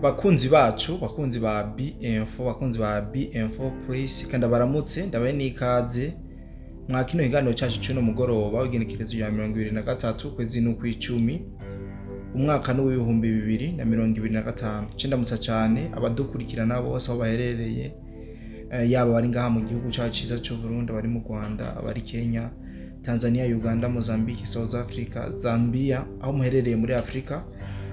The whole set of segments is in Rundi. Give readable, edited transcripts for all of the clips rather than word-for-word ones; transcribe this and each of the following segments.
Bakunzi bacu, bakunzi ba B-Info, bakunzi ba B-Info Plus, kandi baramutse, ndabaye n'ikaze mwa kino kiganiro cyacu cy'uno mugoroba w'igenekerezo rya 23 kwezi n'ukw'icumi, umwaka n'2025. Cendamutsa cyane abadukurikirana bose aho baherereye, yaba bari ngaha mu gihugu cyacu cyiza cy'u Burundi, abari mu Rwanda, abari Kenya, Tanzania, Uganda, Mozambique, South Africa, Zambia, aho muherereye muri Afrika,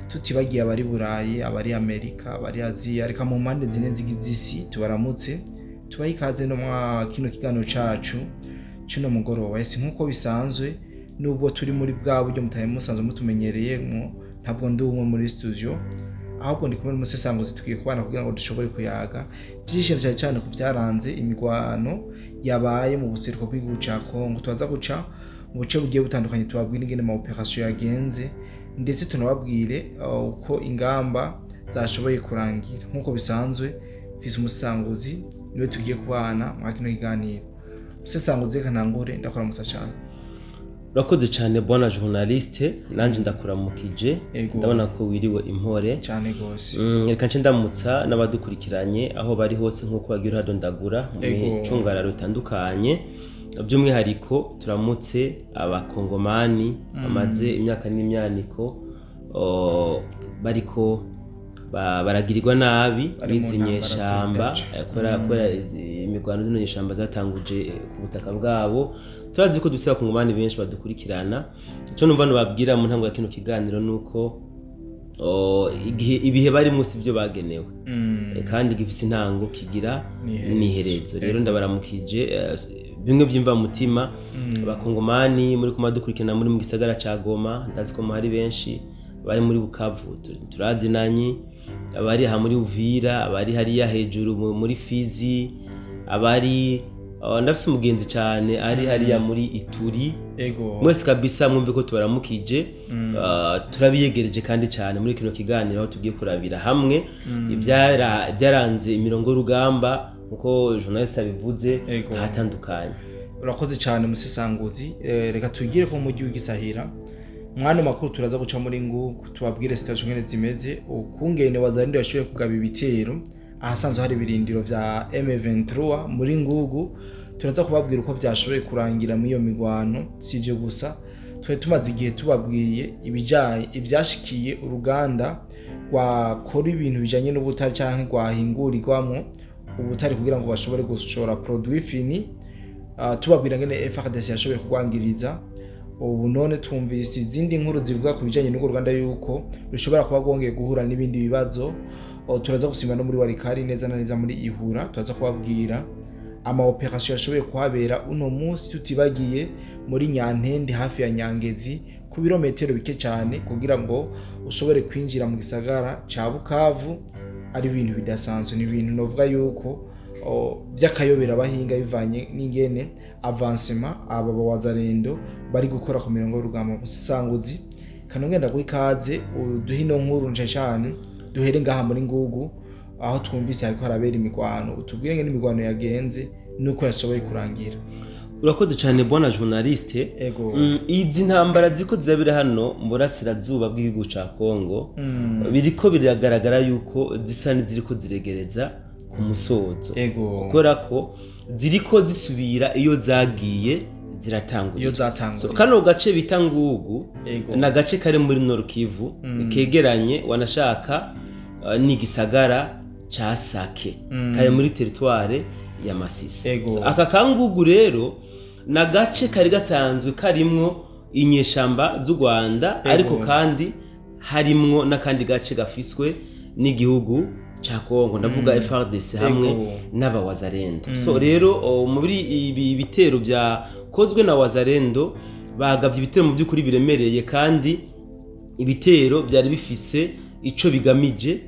tutibagiye abari Burayi, abari Amerika, abari Aziya, reka mu mpande zine zigize isi, tubaramutse, tubahe ikaze no mwa kino kiganiro cacu cy'uno mugoroba. Ese nk'uko bisanzwe, nubwo turi muri bwa buryo mutari musanzwe mutumenyereyemo, ntabwo ndi umwe muri studio, ahubwo ndi kumwe n'umusesanguzi tugiye kubana kugira ngo dushobore kuyaga byinshi cyane cyane ku byaranze imigwano yabaye mu buseruko bw'igihugu ca Congo. Turaza guca mu buce bugiye butandukanye, tubabwire ingene ama operation yagenze, ndetse tunababwire uko ingamba zashoboye kurangira. Nk'uko bisanzwe, mfise umusesanguzi, niwe tugiye kubana mwa kino kiganiro. Umusesanguzi, reka ntangure ndakuramutsa cyane. Urakoze cyane, bwana journaliste, nanje ndakuramukije. Ego. Ndabona ko wiriwe impore. Cyane gose. Reka nce ndamutsa n'abadukurikiranye aho bari hose, nk'uko bagira uradondagura mu micungararo itandukanye. By'umwihariko turamutse Abakongomani bamaze imyaka n'imyaniko bariko baragirirwa nabi Bari mu n'izi ntambara nyeshamba, z'urudaca. Kubera imirwano zino nyeshamba zatanguje ku butaka bwabo. Turazi ko dufise Abakongomani benshi badukurikirana. Ico numva nobabwira mu ntango ya kino kiganiro nuko igihe ibihe barimwo si vyo bagenewe. Kandi gifise intango kigira n'iherezo. N'iherezo. Rero ndabaramukije bimwe vyimva mutima. Abakongomani muri kuma dukurikirana muri mu gisagara ca Goma, ndazi ko muhari benshi bari muri Bukavu, turazinanye, abari aha muri Uvira, abari hariya hejuru muri Fizi, abari ndafise umugenzi cane ari hariya muri Ituri. Mwese kabisa mwumve ko tubaramukije. Turabiyegereje kandi cyane muri kino kiganiro, aho tugiye kurabira hamwe ibyaranze imirongo y'urugamba, nkuko journaliste abivuze, ahatandukanye. Urakoze cyane, musesanguzi. Reka tugire ko mu mujyi w'igisahira mwana makuru turaza guca muri Ngugu, tubabwire situation ngene zimeze, ukungene Wazalendo yashoboye kugaba ibitero ahasanzwe hari ibirindiro vya M23 muri Ngugu. Turaza kubabwira uko vyashoboye kurangira muri iyo migwano. Si ivyo gusa, twari tumaze igihe tubabwiye ibijanye ivyashikiye uruganda rwakora ibintu bijanye n'ubutare canke rwahingurirwamwo ubutare kugira ngo bashobore gushora produit fini. Tubabwira ngene FARDC yashoboye kurwangiriza. Ubu none twumvise izindi nkuru zivuga ku bijanye n'urwo ruganda, yuko rushobora kuba rwongeye guhura n'ibindi bibazo. Turaza gusimba no muri Walikale, neza na neza muri Ihura, turaza kubabwira ama operation yashoboye kuhabera uno munsi, tutibagiye muri Nyantende hafi ya Nyangezi, ku birometero bike cyane kugira ngo ushobore kwinjira mu gisagara ca Bukavu. Ari ibintu bidasanzwe, ni ibintu novuga yuko vy'akayobera abahinga, bivanye n'ingene avancement aba bawazarendo bari gukora ku mirongo y'urugamba. Musanguzi, kanongenda guha ikaze, uduhe ino nkuru nce cyane. Duhere ngaha muri Ngugu, aho twumvise hariko harabera imigwano. Utubwire ngene imigwano yagenze nuko yashoboye kurangira. Urakoze cyane, bwana journaliste. Izi ntambara ziriko zirabera hano mu burasirazuba bw'igihugu ca Kongo, biriko biragaragara yuko zisa n'iziriko ziregereza ku musozo, kubera ko ziriko zisubira iyo zagiye ziratangurira. Iyo zatanguriye. So, kano gace bita Ngugu ni agace kari muri Nord Kivu, kegeranye wanashaka n'igisagara ca Sake, kari muri territoire ya Masisi. So, aka kangugu rero ni agace kari gasanzwe karimwo inyeshamba z'u Rwanda, ariko kandi harimwo n'akandi gace gafiswe n'igihugu ca Kongo, ndavuga FARDC hamwe n'abawazarendo. So rero muri ibi bitero byakozwe na Wazarendo, bagabye ibitero mu by'ukuri biremereye, kandi ibitero byari bifise ico bigamije,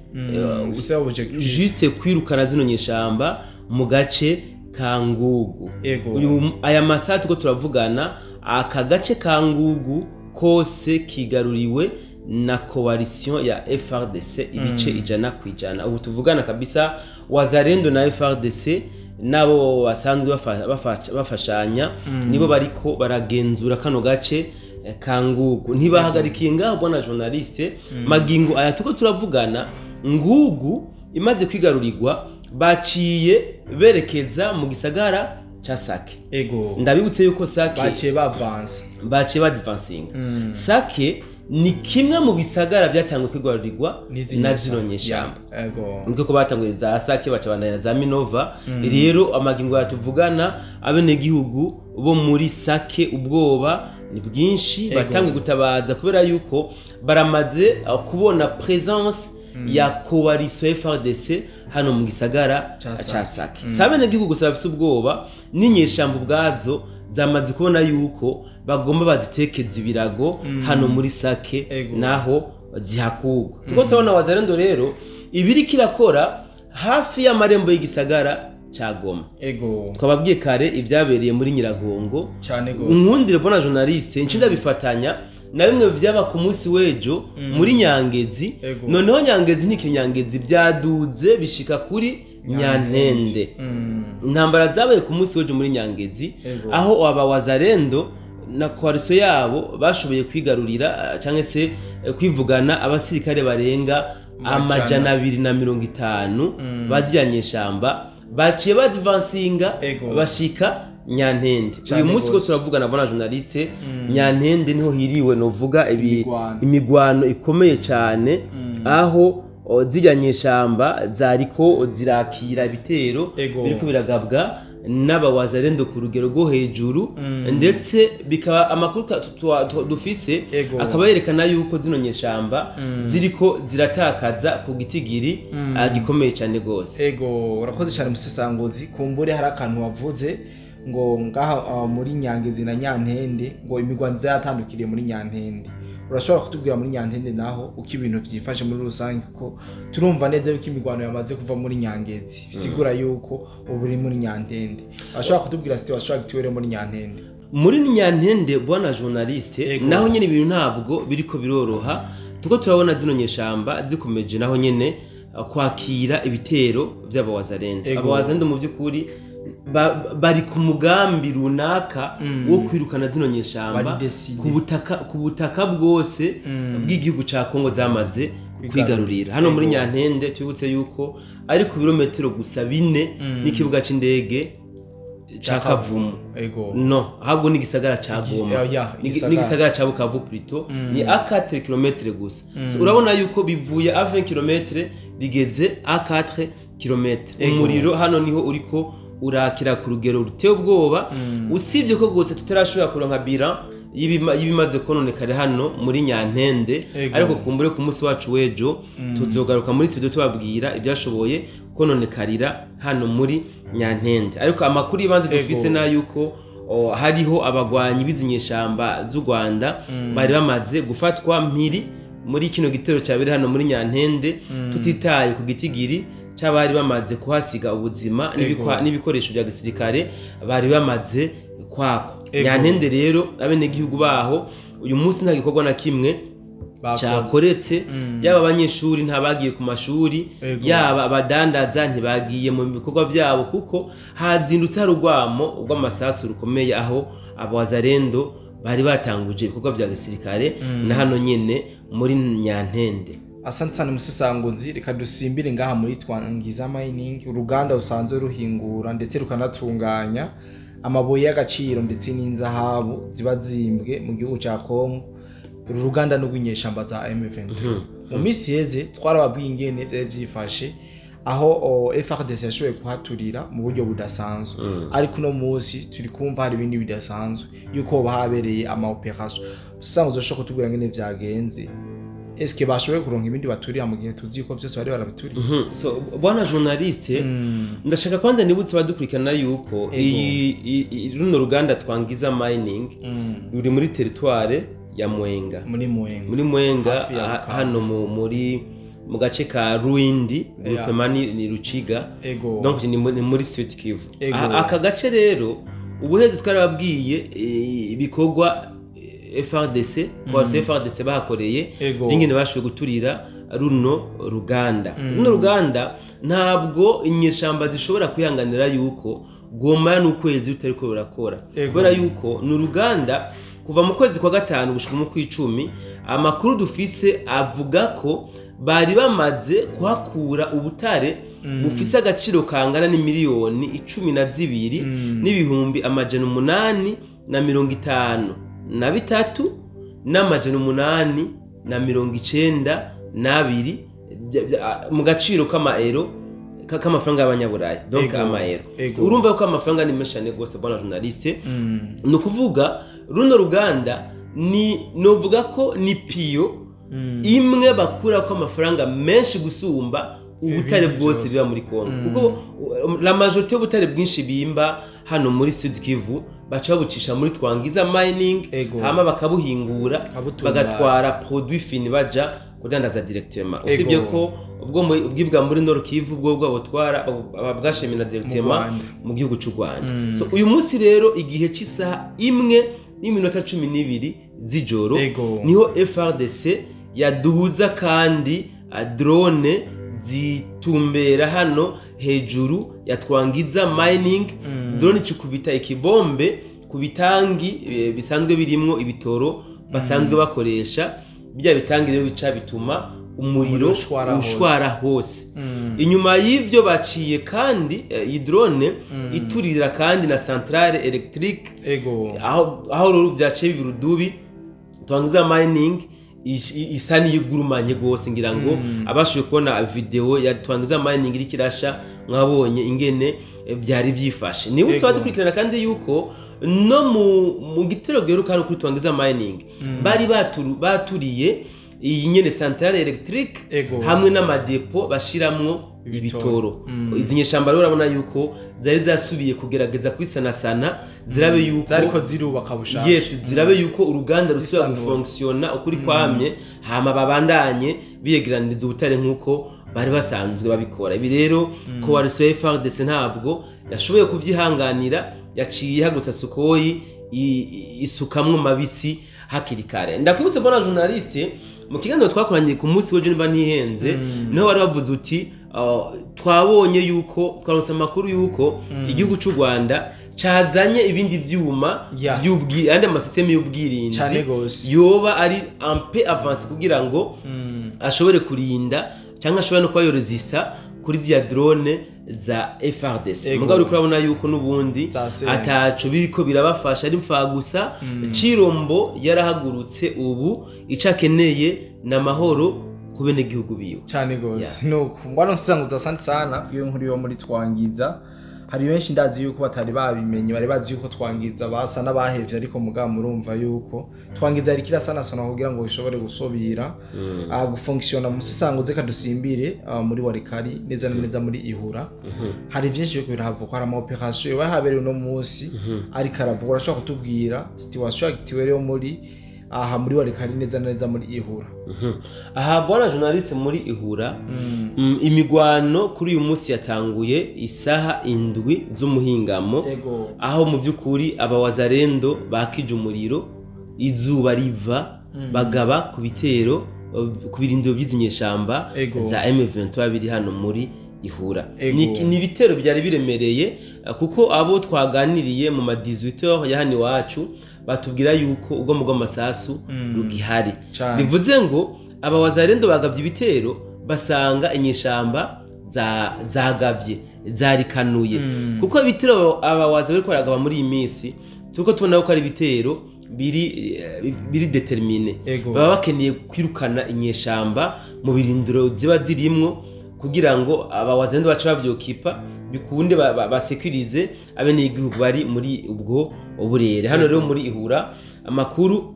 bifise objectif. Juste kwirukana zino nyeshamba mu gace ka Ngugu. Uyu aya masaha turiko turavugana, aka gace ka Ngugu kose kigaruriwe na coalition ya FARDC ibice 100%. Ubu tuvugana kabisa, Wazarendo na FARDC nabo basanzwe bafashanya, nibo bariko baragenzura kano gace ka Ngugu. Ntibahagarikiye ngaho, bwana journaliste. Magingo aya turiko turavugana, Ngugu imaze kwigarurirwa baciye berekeza mu gisagara ca Sake. Ego. Ndabibutse yuko Sake baciye bavanse, baciye badvansinga. Sake ni kimwe mu bisagara byatanguye kwigarurirwa na zino nyeshamba. Ego. Niko batanguye za Sake baca bandanya za Minova. Rero amagingo yatuvugana abenegihugu bo muri Sake ubwoba ni bwinshi, batanguye gutabaza kubera yuko baramaze kubona presence ya coalition FARDC hano mu gisagara ca Sake. Sabenegihugu gusa bafise ubwoba n'inyeshamba ubwazo zamaze kubona yuko bagomba bazitekeza ibirago hano muri Sake naho zihakugwa. Tuko turabona Wazalendo rero ibiri kirakora hafi y'amarembo y'igisagara ca Goma. Ego. Twababwiye kare ibyabereye muri Nyiragongo cyane gose. Nkundire bona journaliste ncinda bifatanya na bimwe vyaba ku munsi wejo muri Nyangezi. Noneho Nyangezi ntikiri Nyangezi, byaduze bishika kuri Nyantende. Intambara zabaye ku munsi wejo muri Nyangezi aho aba Wazalendo na coalition yabo bashoboye kwigarurira cyangwa se kwivugana abasirikare barenga 250 bazijyanye shamba, baciye badvansinga bashika Nyantende. Uyu munsi ko turavugana bona journaliste, Nyantende niho hiriwe novuga imigwano ikomeye cyane, aho zijyanye shamba zariko zirakira ibitero biriko biragabwa n'aba Wazalendo ku rugero rwo hejuru, ndetse bikaba amakuru dufise akaba yerekana yuko zino nyeshamba ziriko ziratakaza ku gitigiri gikomeye cyane gose. Ego, urakoze cyane musesangozi. Kumbure hari akantu wavuze ngo ngaha muri Nyangezi na Nyantende ngo imigwano yatandukiriye muri Nyantende. Urashobora kutubwira muri Nyantende naho uko ibintu vyifashe muri rusange, kuko turumva neza yuko imigwano yamaze kuva muri Nyangezi bisigura yuko ubu uri muri Nyantende. Urashobora kutubwira situation actuelle muri Nyantende? Muri Nyantende bwana journaliste, naho nyene ibintu ntabwo biriko biroroha, tuko turabona zino nyeshamba zikomeje naho nyene kwakira ibitero vy'aba Wazalendo. Aba Wazalendo mu by'ukuri bari ku mugambi runaka wo kwirukana zino nyeshamba ku butaka bwose bw'igihugu ca Kongo zamaze kwigarurira. Hano muri Nyantende tubutse yuko ari ku birometero gusa 4 n'ikibuga c'indege ca Kavumu. No, ahubwo ni gisagara ca Goma, ni gisagara ca Bukavu plutôt, ni a 4 km gusa. So, urabona yuko bivuye a 20 km bigeze a 4 km. Umuriro hano niho uriko urakira ku rugero ruteye ubwoba, usibye ko gose tutarashobora kuronka bilan y'ibimaze kononekara hano muri Nyantende. Ariko kumbure ku munsi wacu wejo tuzogaruka muri studio tubabwira ibyashoboye kononekarira hano muri Nyantende. Ariko amakuru ibanze dufise na yuko hariho abagwanyi b'izinyeshamba z'u Rwanda bari bamaze gufatwa mpiri muri kino gitero cyabere hano muri Nyantende, tutitaye ku gitigiri cyabari bamaze kuhasiga ubuzima n'ibikoresho bya gisirikare bari bamaze kwako. Nyantende rero abenegihugu baho uyu munsi nta gikorwa na kimwe cyakoretse, yaba abanyeshuri ntabagiye ku mashuri, yaba abadandaza ntibagiye mu bikorwa byabo, kuko hazindutse hari urwamo rw'amasasu rukomeye aho abazarendo bari batanguje ibikorwa bya gisirikare na hano nyene muri Nyantende. Asante sana musesanguzi, reka dusimbire ngaha muri Twangiza Mining, uruganda rusanzwe ruhingura ndetse rukanatunganya amabuye y'agaciro ndetse n'inzahabu ziba zimbwe mu gihugu ca Kongo. Uru ruganda n'urw'inyeshamba za M23. Mu minsi yeze twarababwiye ingene vyari vyifashe aho FARDC yashoboye kuhaturira mu buryo budasanzwe, ariko uno munsi turi kumva hari ibindi bidasanzwe yuko bahabereye ama operation. Musesanguzi ushobora kutubwira ingene vyagenze? Eske bashoboye kuronka ibindi baturira mu gihe tuzi yuko vyose bari barabituriye? So bwana journaliste, ndashaka kwanza nibutse badukurikirana yuko runo ruganda Twangiza Mining ruri muri territoire ya Mwenga, muri Mwenga hano muri mu gace ka Ruindi, groupement ni Ruciga, donc ni muri Sud Kivu. Aka gace rero ubuheze twarababwiye ibikorwa FARDC, coalition FARDC bahakoreye bingene bashoboye guturira runo ruganda. Runo ruganda ntabwo inyeshamba zishobora kwihanganira yuko Goma n'ukwezi rutariko rurakora, kubera yuko ni uruganda Kuva mu kwezi kwa gatanu gushika mu kw'icumi, amakuru dufise avuga ko bari bamaze kuhakura ubutare bufise agaciro kangana n'imiliyoni 12 n'ibihumbi 853 n'amajana 892 mu gaciro k'amaero, k'amafaranga y'abanyaburaya, donc amaero. Urumva ko amafaranga ni menshi cyane rwose, bwana journaliste. Ni ukuvuga runo ruganda ni novuga ko ni piyo imwe bakura ko amafaranga menshi gusumba ubutare Ibindi bwose byose. biba muri Kongo, kuko la majorité y'ubutare bwinshi bimba hano muri Sud Kivu baca babucisha muri Twangiza Mining, hama bakabuhingura, Bakabutunganya. bagatwara produit fini baja kudandaza directement. Usibye ko ubwo ubwibwa muri Nord Kivu bwo bwabutwara bwashemina directement Rwanda. mu gihugu cy'u Rwanda. So uyu munsi rero igihe cy'isaha 1:12 z'ijoro niho FARDC yaduhuza kandi drone zitumbera hano hejuru ya Twangiza Mining. Drone ikikubita ikibombe ku bitangi bisanzwe birimwo ibitoro basanzwe bakoresha. Bya bitangi rero bica bituma umuriro Umuriro ushwara hose. ushwara hose. Inyuma y'ivyo baciye kandi iyi drone iturira kandi na centrale électrique, aho rero byaciye biba urudubi. Twangiza Mining isa n'iyigurumanye rwose. Ngira ngo abashoboye kubona video ya Twangiza Mining iriko irasha, mwabonye ingene byari byifashe. Nibutse badukurikirana kandi yuko no mu gitero giheruka hano kuri Twangiza Mining bari baturiye iyi nyene centrale électrique hamwe n'amadepo bashiramwo ibitoro. Ibitoro. Izi nyeshamba rero urabona yuko zari zasubiye kugerageza kwisanasana, zirabe yuko Zariko zirubaka bushasha. Yes, zirabe yuko uruganda rusubira Zisanura. gufonctionna ukuri kwamye, hama babandanye biyegeraniriza ubutare nk'uko bari basanzwe babikora. Ibi rero coalition FARDC ntabwo yashoboye kubyihanganira, yaciye ihagurutsa Sukhoi isukamwo mabisi hakiri kare. Ndakwibutse, mbona journaliste, mu kiganiro twakoranye ku munsi w'ejo, niba ntihenze, niho bari bavuze uti twabonye yuko twaronse amakuru yuko igihugu cy'u Rwanda cazanye ibindi vyuma andi amasystème y'ubwirinzi Cane gose. yoba ari un peu avancé kugira ngo ashobore kurinda cyangwa ashobore no kuba yoresista kuri ziriya drone za FARDC. Mugabo uriko urabona yuko n'ubundi Zasenze. ataco biriko birabafasha, ari mfa gusa. Cirombo yarahagurutse, ubu ico akeneye ni amahoro ku benegihugu biwe. Cyane gose. Nuko mbona nsisanguza, asante sana iyo nkuru yo muri Twangiza. Hari benshi ndazi yuko batari babimenye, bari bazi yuko Twangiza basa n'abahevye, ariko mugabo murumva yuko Twangiza yariko irasanasana kugira ngo ishobore gusubira gufonctionna. Musisanguze kadusimbire muri Walikale, neza na neza muri Ihura. Hari byinshi biriko birahavugwa, hari ama opération yoba yahabereye uno munsi ariko aravugwa. Urashobora kutubwira situation actuelle yo muri aha muri Walikale, neza na neza muri Ihura? Aha, bwana journaliste, muri Ihura, imigwano kuri uyu munsi yatanguye isaha 7 z'umuhingamo, aho mu by'ukuri abawazarendo bakije umuriro izuba riva, bagaba ku bitero ku birindiro by'izi nyeshamba za M23 biri hano muri Ihura. Ni ibitero byari biremereye, kuko abo twaganiriye mu ma 18h ya hano iwacu batubwira yuko ubwo rw'amasasu rugihari. Bivuze ngo abawazarendo bagabye ibitero basanga inyeshamba zagabye zarikanuye, kuko ibitero abawaza bariko baragaba muri iyi minsi turiko tubona ko ari ibitero biri déterminé. Baba bakeneye kwirukana inyeshamba mu birindiro ziba zirimwo kugira ngo abawazarendo bace bavyokipa bikunde basekurize abenegihugu bari muri ubwo burere. Hano rero muri Ihura, amakuru,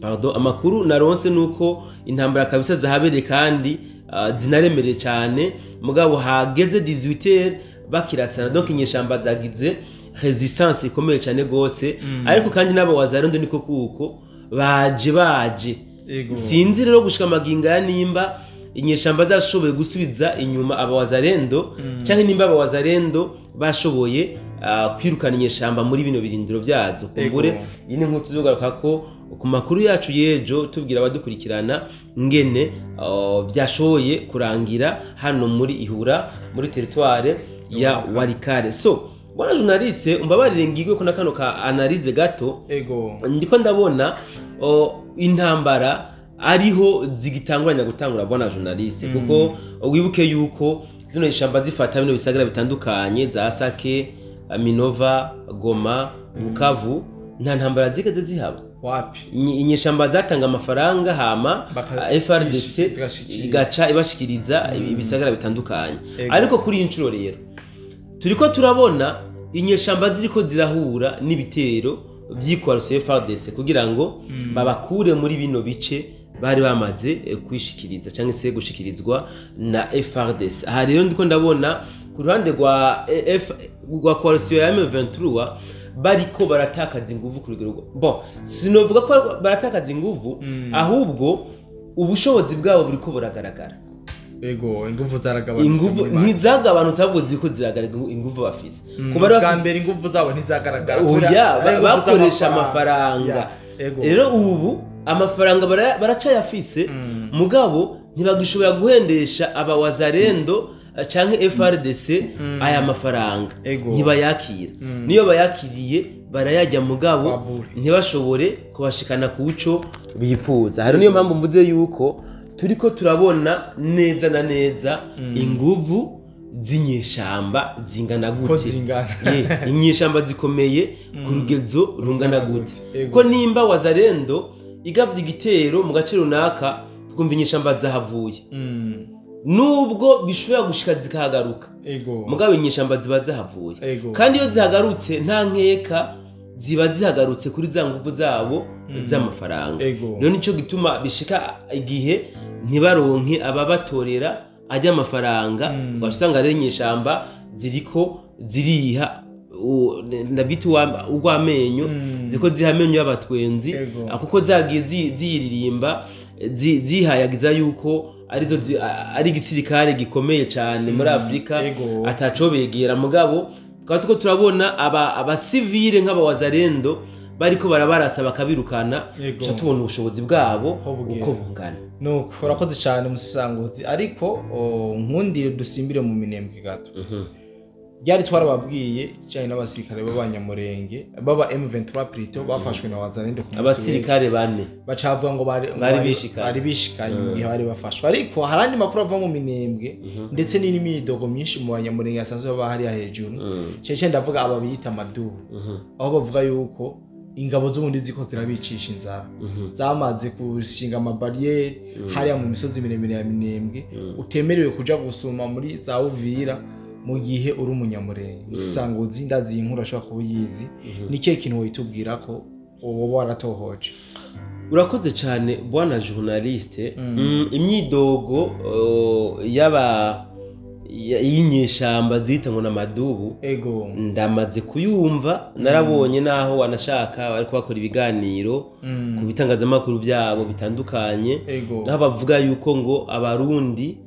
pardon, amakuru naronse nuko intambara kabisa zahabereye kandi zinaremereye cyane, mugabo hageze 18h bakirasana. Donc inyeshamba zagize résistance ikomeye cyane gose, ariko kandi n'abo wazarundi niko kuko baje. Sinzi rero gushika amagingo ya nimba inyeshamba zashoboye gusubiza inyuma abawazarendo canke nimba abawazarendo bashoboye kwirukana inyeshamba muri bino birindiro byazo. Kumbure iyi ni nkuru tuzogaruka ko ku makuru yacu y'ejo, tubwira abadukurikirana ngene byashoboye kurangira hano muri Ihura, muri territoire ya Walikale. So bwana journaliste, Bwana journaliste, umbabarire ngigwe ko na kano ka analyse gato. Ego. Ndiko ndabona intambara ariho zigitanguranya gutangura, bwana journaliste, kuko wibuke yuko zino ishamba zifata bino bisagara bitandukanye za Sake, Minova, Goma, Bukavu, nta ntambara zigeze zihaba. Wapi. Inyeshamba zatanga amafaranga hama FARDC igaca ibashikiriza ibisagara bitandukanye. Ariko kuri iyi nshuro rero turiko turabona inyeshamba ziriko zirahura n'ibitero by'ikoalition FARDC kugira ngo babakure muri bino bice bari bamaze kwishikiriza cyangwa se gushikirizwa na FARDC. Aha rero ndiko ndabona ku ruhande rwa coalition ya M23 bariko baratakaza inguvu ku rugero. Bon, sinovuga ko baratakaza inguvu, ahubwo ubushobozi bwabo buriko buragaragara. Ego, inguvu zaragabanutse. Inguvu ntizagabanutse, ahubwo ziriko ziragaragara inguvu bafise. Kuba bwa mbere inguvu zabo ntizagaragara. Oya, bakoresha amafaranga. Rero ubu amafaranga baracayafise, mugabo ntibagishobora guhendesha abawazarendo canke FARDC aya mafaranga. Ntibayakira. Niyo bayakiriye barayajya, mugabo ntibashobore kubashikana kuco bifuza. Hari niyo mpamvu mvuze yuko turiko turabona neza na neza inguvu z'inyeshamba zingana gute. Inyeshamba zikomeye ku rugezo rungana gute. Ko nimba wazarendo igavye igitero mu gace runaka twumva inyeshamba zahavuye, nubwo bishobora gushika zikahagaruka, mugabo inyeshamba ziba zahavuye. Kandi iyo zihagarutse nta nkeka ziba zihagarutse kuri za nguvu zabo z'amafaranga. Rero nico gituma bishika igihe ntibaronke ababatorera ajya amafaranga, ugasanga rero inyeshamba ziriko ziriha ndabita urw'amenyo, ziko ziha amenyo y'abatwenzi, kuko zagiye ziyiririmba zihayagiza yuko arizo ari igisirikare gikomeye cyane muri Afrika atacobegera. Mugabo tukaba tuko turabona abasivile nk'abawazarendo bariko barabarasa bakabirukana, tuca tubona ubushobozi bwabo uko bungana. Nuko urakoze cyane musisanguzi, ariko nkundire dusimbire mu Minembwe gato. Ryari twarababwiye cyane n'abasirikare b'abanyamurenge baba M23 plutôt bafashwe na wazarendo ku munsi abasirikare bane bacavuga ngo bari bishikanye igihe bari bafashwe. Ariko harandi makuru ava mu Minembwe ndetse n'imidogo myinshi mu banyamurenge asanzwe baba hariya hejuru, cece ndavuga aba biyita amadubu, aho bavuga yuko ingabo z'ubundi ziko zirabicisha inzara, zamaze gushinga amabariyeri hariya mu misozi miremire ya Minembwe, utemerewe kuja gusuma muri za Uvira mu gihe uri umunyamurenge. Usanguzi ndazi inkuru ashobora kuba uyizi, ni kihe kintu woyitubwira ko woba waratohoje? Urakoze cyane bwana journaliste. Imyidogo yaba y'inyeshamba zita ngo namadubu, ndamaze kuyumva, narabonye naho wanashaka bariko bakora ibiganiro ku bitangazamakuru byabo bitandukanye, aho bavuga yuko ngo abarundi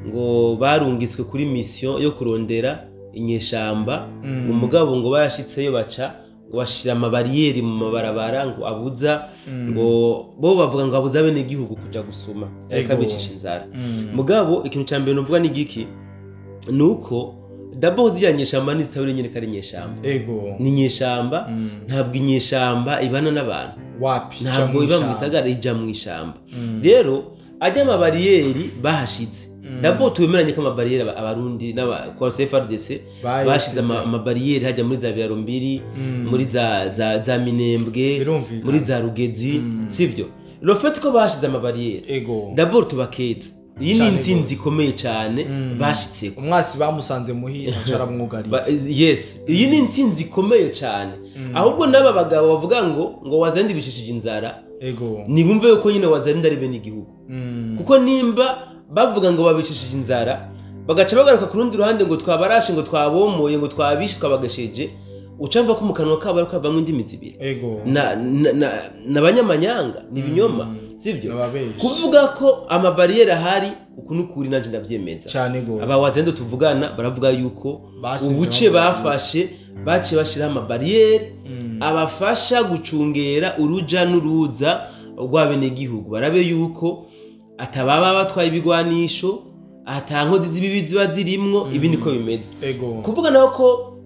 ngo barungiswe kuri mission yo kurondera inyeshamba, umugabo ngo barashitseyo baca ngo bashira amabariyeri mu mabarabara ngo abuza, ngo bo bavuga ngo abuza bene igihugu kuja gusuma ariko abicisha inzara. Mugabo ikintu ca mbere novuga ni giki, nuko d'abord ziriya nyeshamba ni zitabure nyene kari nyeshamba. Ni nyeshamba, ntabwo inyeshamba ibana n'abantu. Wapi, ntabwo iba mu gisagara, ija mu ishamba. Rero ajya amabariyeri bahashitse, d'abord tuwemeranye ko amabariyeri abarundi n'aba FARDC bashize amabariyeri hajya muri za Birarumbiri, muri za Minembwe, muri za Rugezi, sivyo? Le fait ko bashize amabariyeri, d'abord tubakeza. Iyi ni intsinzi ikomeye cyane bashitse. Umwasi bamusanze muhira acaramwugariye. Yes, iyi ni intsinzi ikomeye cyane. Ahubwo n'aba bagabo bavuga ngo wazarinde bicishije inzara, nibumve yuko nyine wazarinde ari bene igihugu. Kuko nimba bavuga ngo babicishije inzara bagaca bagaruka ku rundi ruhande ngo twabarashe, ngo twabomoye, ngo twabishe, twabagasheje, ucamva ko mu kanwa kabo ariko bavamwe indimi zibiri. Na banyamanyanga ni binyoma, sivyo? Kuvuga ko amabariyeri ahari uku nukuri nanje ndavyemeza. Aba wazendo tuvugana baravuga yuko ubuce bafashe bace bashira amabariyeri abafasha gucungera uruja n'uruza rw'abenegihugu, barabe yuko atababa batwaye ibigwanisho, atankozi zibibi ziba zirimwo, ibi niko bimeze. Kuvuga naho ko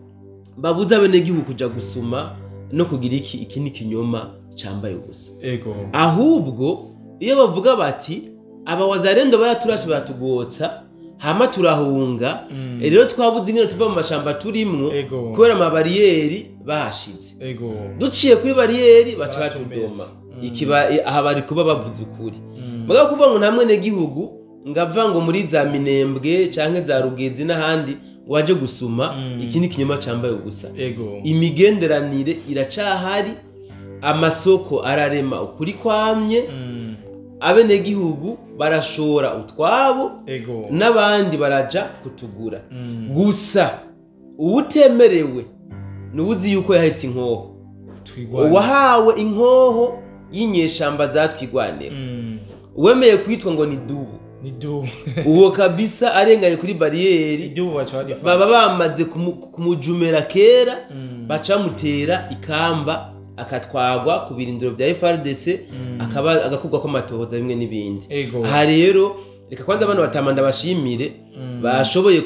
babuza abenegihugu kuja gusuma no kugira iki ni kinyoma cambaye ubusa. Ahubwo iyo bavuga bati aba wazarendo bayaturashe baratugotsa hama turahunga, rero twabuze ingene tuva mu mashamba turimwo kubera amabariyeri bahashize, duciye kuri bariyeri baca batudoma. Ikiba aha bari kuba bavuze ukuri. Mugabo kuvuga ngo nta mwenegihugu ngava ngo muri za Minembwe canke za Rugezi n'ahandi waje gusuma, iki ni kinyoma cambaye ubusa. Imigenderanire iracahari, amasoko ararema ukuri kwamye, abenegihugu barashora utwabo n'abandi baraja kutugura. Gusa uwutemerewe nuwuzi yuko yahetse inkoho, uwahawe inkoho y'inyeshamba zatwigwanira, uwemeye kwitwa ngo ni dubu, uwo kabisa arenganye kuri bariyeri baba bamaze kumujumera kera, baca bamutera ikamba akatwagwa ku birindiro bya FARDC, akaba agakugwa ko amatohoza bimwe n'ibindi. Aha rero reka kwanza abantu batamanda bashimire bashoboye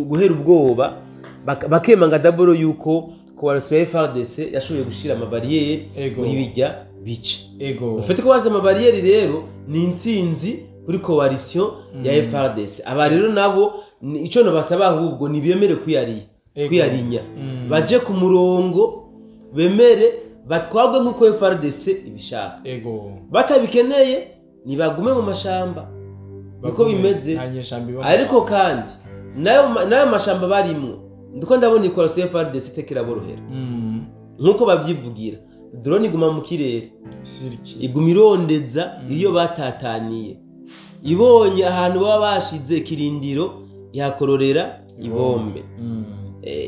guhera ubwoba bakemanga daboro yuko coalition ya FARDC yashoboye gushira amabariyeri muri bijya bice. Ufite ko waza amabariyeri rero ni intsinzi kuri coalition ya FARDC. Aba rero nabo ico no basaba ahubwo ni bemere kwiyarinya, baje ku murongo, bemere batwagwe nkuko FARDC ibishaka. Batabikeneye nibagume mu mashamba niko bimeze. Ariko kandi nayo mashamba barimwo ndiko ndabona ikorosi ya FARDC tekiraborohera nkuko bavyivugira. Drone iguma mu kirere, iguma irondeza iyo batataniye, ibonye ahantu baba bashize kirindiro yakororera ibombe.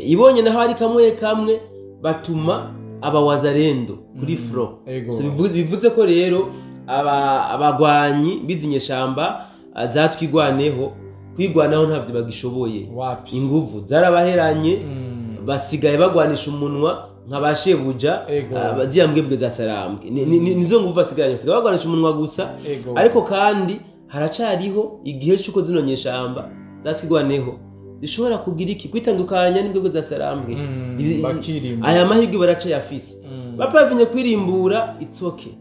Ibonye naho ari kamwe kamwe batuma abawazarendo kuri front. So bivuze ko rero abagwanyi bizinyeshamba zatwigwaneho kwigwanaho ntavyo bagishoboye, inguvu zarabaheranye, basigaye bagwanisha umunwa nk'abashebuja ziyambwebwe za sarambwe. Nizo nguvu basigaye bagwanisha umunwa gusa. Ariko kandi haracariho igihe cy'uko zino nyeshamba zatwigwaneho zishobora kugira iki kwitandukanya n'imbwebwe za sarambwe. Aya mahirwe baracayafise, bapavinye kwirimbura it's okay.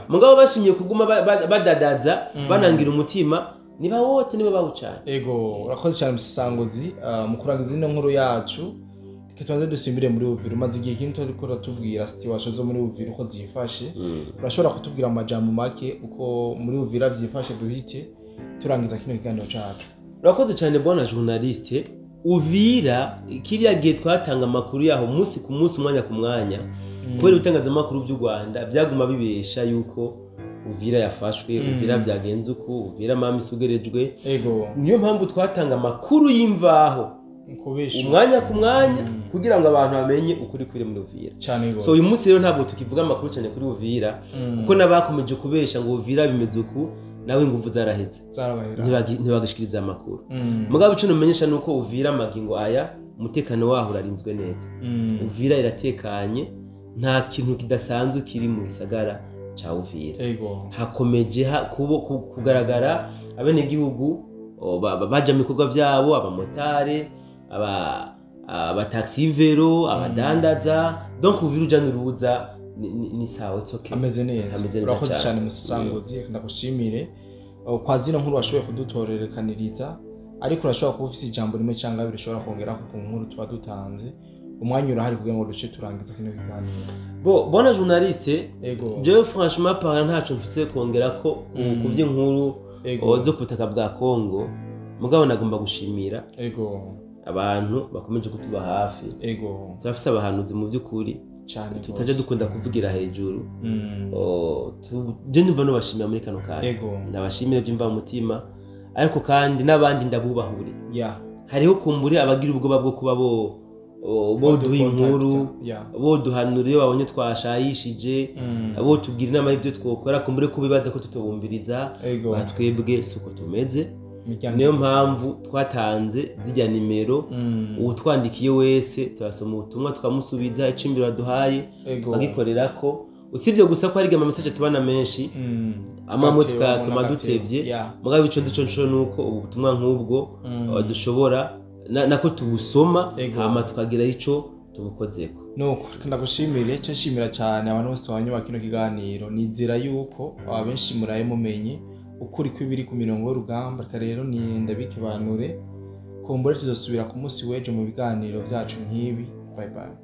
Mugabo bashimye kuguma badadaza banangira umutima niba wote niba bawucana. Urakoze cyane Musangozi mu kurangiza ino nkuru yacu. Reka tubanze dusimbire muri Uvira. Umaze igihe kinini turiko uratubwira situation zo muri Uvira uko zifashe. Urashobora kutubwira amajambo make uko muri Uvira vyifashe duhite turangiza kino kiganiro cacu? Urakoze cyane bwana journaliste. Uvira kiriya gihe twatanga amakuru yaho munsi ku munsi umwanya ku mwanya, kubera ibitangazamakuru by'u Rwanda byaguma bibesha yuko Uvira yafashwe, Uvira byagenze uku, Uvira mama isugerejwe. Niyo mpamvu twatanga amakuru y'imvaho umwanya ku mwanya kugira ngo abantu bamenye ukuri kuri muri Uvira. So uyu munsi rero ntabwo tukivuga amakuru cyane kuri Uvira, kuko nabakomeje kubesha ngo Uvira bimeze uku, nawe inguvu zaraheze ntibagishikiriza amakuru. Mugabo ico numenyesha nuko Uvira magingo aya umutekano waho urarinzwe neza. Uvira iratekanye, nta kintu kidasanzwe kiri mu gisagara ca Uvira. Hakomeje kugaragara abenegihugu baja mu bikorwa vyabo, abamotare, aba vero, abadandaza. Donc Uvira uja n'uruza ni sawa, it's okay. Ameze neza. Urakoze cyane Musangozi, ndagushimire kwa zino nkuru washoboye kudutorerekaniriza. Ariko urashobora kuba ufise ijambo rimwe cyangwa abiri ushobora kongera ku nkuru tuba dutanze. Umwanya urahari kugira ngo duce turangiza kino kiganiro. Bona journaliste, je franchement parlant ntaco mfise kongera ko ku by'inkuru zo kubutaka bwa Kongo. Mugabo nagomba gushimira abantu bakomeje kutuba hafi. Turafise abahanuzi mu by'ukuri tutaje dukunda kuvugira hejuru. Je ndumva no bashimira muri kano kanya, ndabashimira byimva mu mutima, ariko kandi n'abandi ndabubahure. Hariho kumbure abagira ubwoba bwo kuba bo boduha inkuru, boduhanura iyo babonye twashayishije, bo tubwira inama y'ibyo twokora, kumbure kubibaza ko tutobumviriza. Batwebwe suko tumeze. Niyo mpamvu twatanze zijya nimero, uwutwandikiye wese turasoma ubutumwa tukamusubiza icimbiro baduhaye tukagikorerako. Usibye gusa ko hari ama message tubana menshi, amamwe tukayasoma dutevye. Mugabo ico ndico nco nuko ubutumwa nk'ubwo dushobora nako tubusoma hama tukagira ico Tubukozeko. Nuko reka ndagushimire, cyo nshimira cyane abantu bose twabanye kino kiganiro. Nizera yuko abenshi muraye mumenye ukuri kw'ibiri ku mirongo y'urugamba. Reka rero ni ndabikibanure, kumbure tuzosubira ku munsi w'ejo mu biganiro byacu nk'ibi. Bye bye.